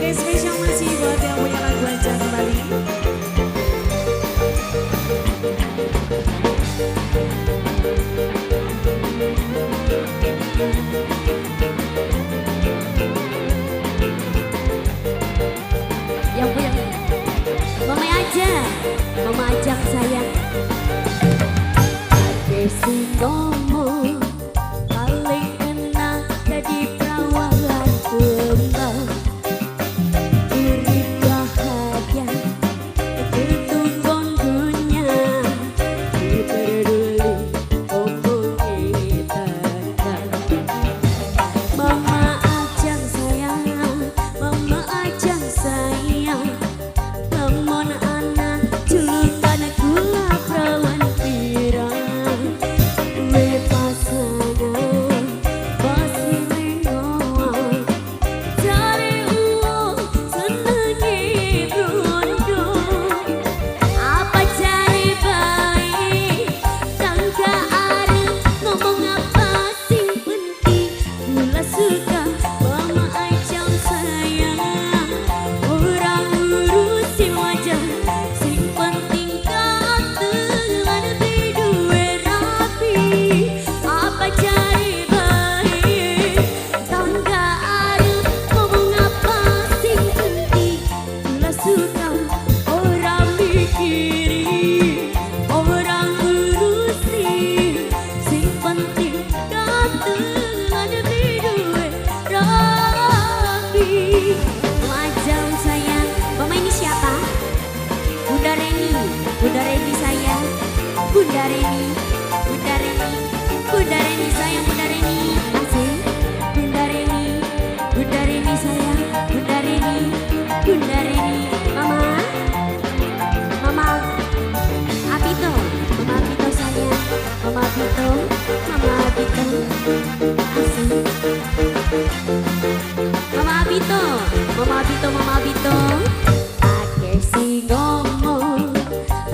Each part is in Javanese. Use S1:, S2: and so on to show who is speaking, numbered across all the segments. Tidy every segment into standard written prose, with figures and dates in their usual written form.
S1: Oke, spesial masih buat yang punya lagu aja kembali.
S2: Yang punya Mama aja, Mama ajak sayang. Ade sing ngomong paling enak jadi perawan kembang. Urip bahagia ketunggon dunya, diperduli omonge tetangga. Mama ajang sayang, Mama ajang sayang. Lemon anak julukan gula perawan pirang. We pasangan masih lengoan. Cari uang senengi brondo. Apa cari baik tangga arep ngomong apa sing penting gula suka Mama ajang sayang. Orang ngurusin wajah sing penting katelan duwe rapi. Apa cari baik tangga arep ngomong apa sing penting gula suka orang mikiri orang ngurusi sing penting katelan duwe rapi. Wajah sayang, Mama ini siapa? Bunda Reni, Bunda Reni sayang, Bunda Reni, Bunda Reni, Bunda Reni sayang, Bunda Reni, asik, Bunda Reni, Bunda Reni sayang, Bunda Reni, Bunda Reni, Mama, Mama, Abito, Mama Abito sayang, Mama Abito, Mama Abito, asik. Mama Abito, Mama Abito, Mama Abito. Ake sing ngomong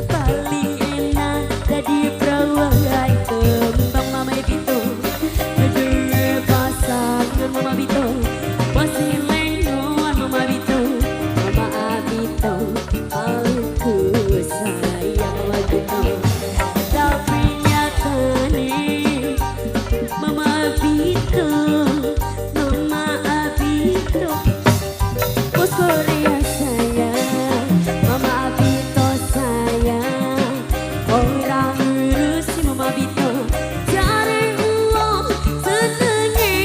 S2: paling enak jadi perawan kembang Mama Abito. Duwe pasangan Mama Abito, masih lengoan Mama Abito. Mama Abito, aku sayang Mama Abito. Tapi nyatane Mama Abito, Mama Abito, bos Korea sayang, Mama Abito sayang. Orang ngurusi Mama Abito, cari uang senenge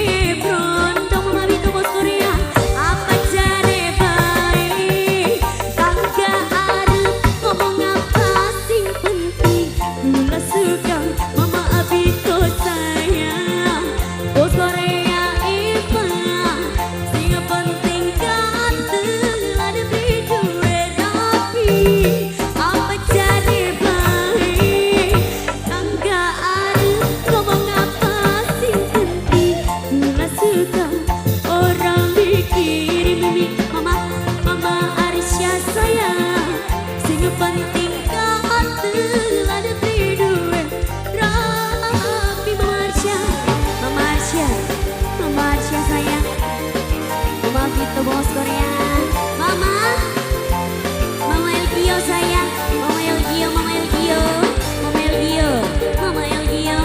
S2: brondong Mama Abito bos Korea. Apa cari baik tangga arep ngomong apa sing penting gula suka Mama Abito sayang. Bos Korea ipa sing penting katelan duwe rapi. Apa cari baik tangga arep ngomong apa sing penting gula suka orang mikiri mimi mama Mama Arsya sayang sing penting katelan duwe rapi. Mama Arsya, Mama Arsya, Mama Arsya sayang, Mama Vito bos Korea, Mama, Mama Elgio sayang, Mama Elgio, Mama Elgio, Mama Elgio, Mama Elgio,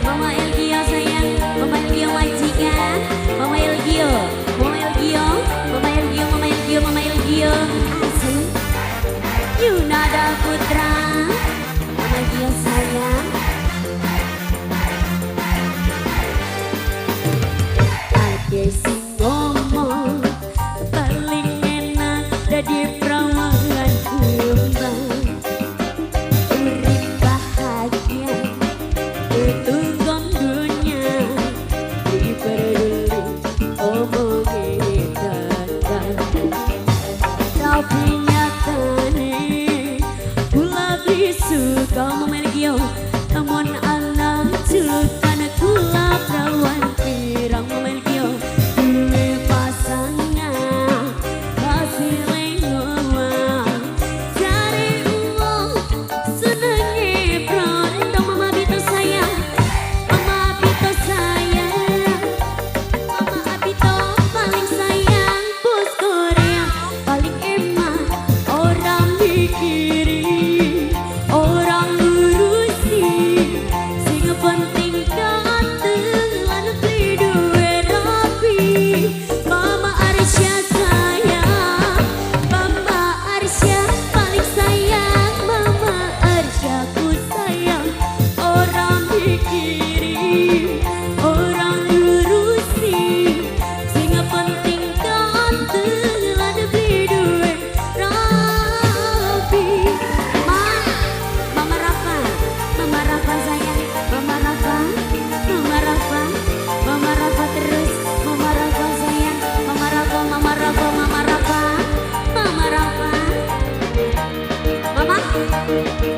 S2: Mama Elgio sayang, Mama Elgio majikan, Mama Elgio, Mama Elgio, Mama Elgio, Mama Elgio, Mama Elgio, asik, Yunada Putra, Mama Elgio sayang. Ake sing ngomong paling enak jadi perawan kembang. Urip bahagia ketunggon dunya, diperduli omonge tetangga. Tapi nyatane kula suka Mama Elgio, namun anak julukan kula perawan pirang Mama Elgio. Duwe pasangan masih lengoan, cari uang senenge brondong Mama Abito sayang, Mama Abito sayang, Mama Abito paling sayang bos Korea. Thank